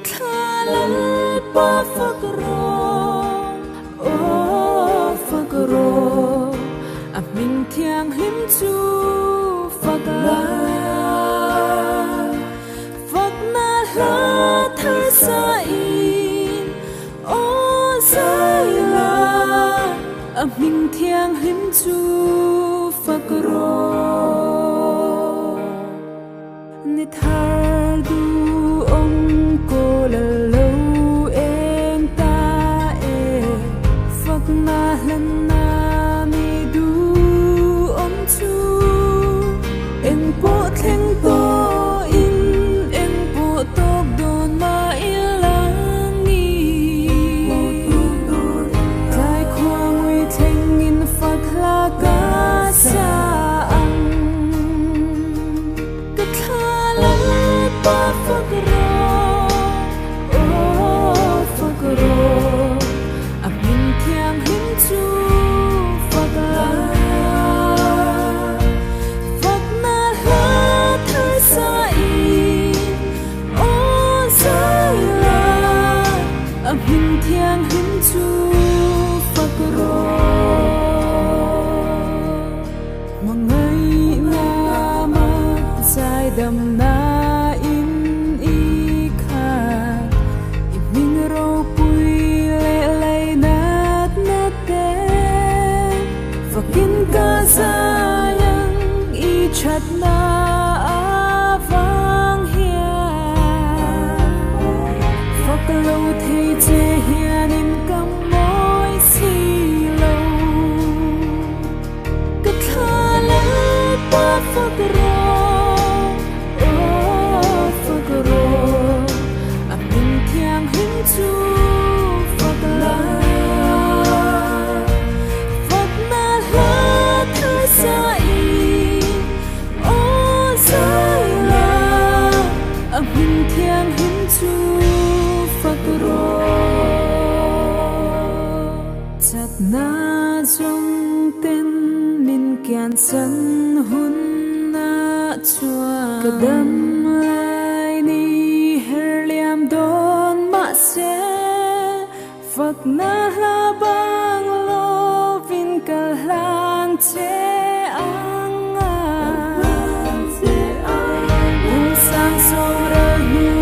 Ka thla Lalpa fak rawh, aw fak rawh, a hming thianghlim chu fak la. Fakna hla thar sa in aw zai la, a hming thianghlim chu fak rawh. Ni thar duhawm kawl a lo eng ta e, fakna hlanna mi duhawm chu eng pawh thleng tawhin eng pawh tawk dawn mah ila ni. Tlai khua ngui thlengin fak hla ka sa ang. Ka thla Lalpa fak rawh, aw fak rawh, a hming thianghlim chu fak la. Fakna hla thar sa in aw zai la, a hming thianghlim chu fak rawh. Hmangaihna mak zaidamna in i khat, i hming ropui leh leinatna te fakin ka zai ang i thatna avang hian. Fak lo thei che hianin ka mawi si lo. Ka thla Lalpa fak rawh, aw fak rawh, a hming thianghlim chu fak la. Fakna hla thar sa in aw zai la, a hming thianghlim chu fak rawh. Chakna zawng ten min kiansan hun ah chuan ka dam lai ni her liam dawn mahse fakna hla bang lovin ka hlan che ang a. Hmun sang sawm rel hnu.